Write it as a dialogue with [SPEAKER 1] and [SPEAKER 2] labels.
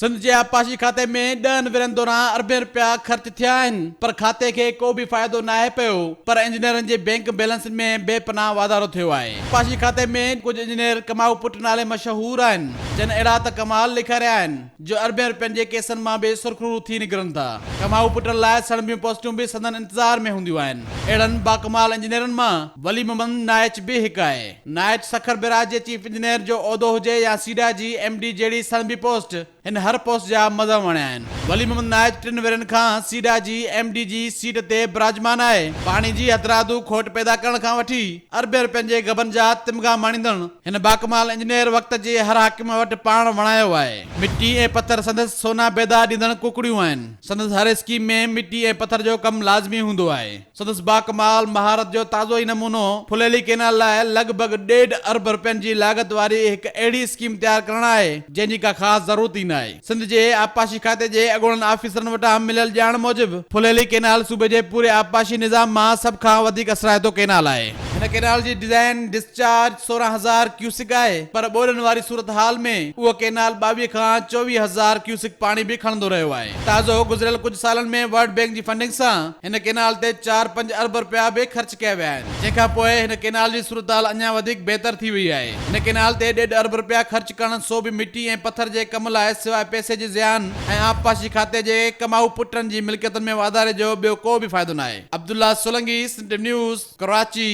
[SPEAKER 1] سنڌ جي آبپاشي کاتي ۾ ڏهن ورهين دوران اربين رپيا خرچ ٿيا آهن پر کاتي کي ڪو به فائدو ناهي پيو پر انجنيئرن جي بينڪ بيلنسن ۾ بي پناهه واڌارو ٿيو آهي. آبپاشي کاتي ۾ ڪجهه انجنيئر ڪمائو پٽ نالي مشهور آهن جن اهڙا ته ڪمال ڏيکاريا آهن جو اربين رپين جي ڪيسن مان به سرخرو ٿي نڪرن ٿا. ڪمائو پٽن لاء سڻڀيون پوسٽون به سندن انتظار ۾ هونديون آهن. اهڙن باڪمال انجنيئرن مان ولي محمد نائچ به هڪ آهي. نائچ سکر بئراج جي چيف انجنيئر جو عهدو هجي يا سيڊا جي ايم ڊي جهڙي سڻڀي پوسٽ، هن هر پوسٽ جا مزا ماڻيا آهن. ولي محمد نائچ ٽن ورهين کان سيڊا جي ايم ڊي جي سيٽ تي براجمان آهي. پاڻي جي هٿرادو کوٽ پيدا ڪرڻ کان وٺي اربين رپين جي غبن جا تمغا ماڻيندڙ هن باڪمال انجنيئر وقت جي هر حاڪم وٽ پاڻ وڻايو آهي. مٽي ۽ پٿر سندس سونا بيدا ڏيندڙ ڪڪڙيون آهن. سندس هر اسڪيم ۾ مٽي ۽ پٿر جو ڪم لازمي هوندو آهي. سندس باڪمال مهارت جو تازو ئي نمونو ڦليلي ڪينال لاء لڳ ڀڳ ڏيڍ ارب رپين جي لاڳت واري هڪ اهڙي اسڪيم تيار ڪرڻ آهي، جنهن جي ڪا خاص ضرورت ئي ناهي. سنڌ جي آبپاشي کاتي جي اڳوڻن آفيسرن وٽان مليل ڄاڻ موجب ڦليلي ڪينال صوبي جي پوري آبپاشي نظام مان سڀ کان وڌيڪ اثرائتو ڪينال آهي. هن ڪينال جي ڊزائين ڊسچارج 16,000 ڪيوسڪ آهي پر ٻوڏن واري صورتحال ۾ اهو ڪينال 22 کان 24,000 ڪيوسڪ پاڻي به کڻندو رهيو آهي. تازو گذريل ڪجهه سالن ۾ ورلڊ بينڪ جي فنڊنگ سان هن ڪينال تي چار پنج ارب رپيا به خرچ ڪيا ويا آهن جنهن کان پوء هن ڪينال جي صورتحال اڃا وڌيڪ بهتر ٿي وئي آهي. هن ڪينال تي ڏيڍ ارب رپيا خرچ ڪرڻ سو به مٽي ۽ پٿر جي ڪم لاء سواء پئسي جي زيان ۽ آبپاشي کاتي جي ڪمائو پٽن جي ملڪيتن ۾ واڌاري جو ٻيو ڪو به فائدو ناهي. عبدالله سولنگي، سنڌ نيوز، ڪراچي.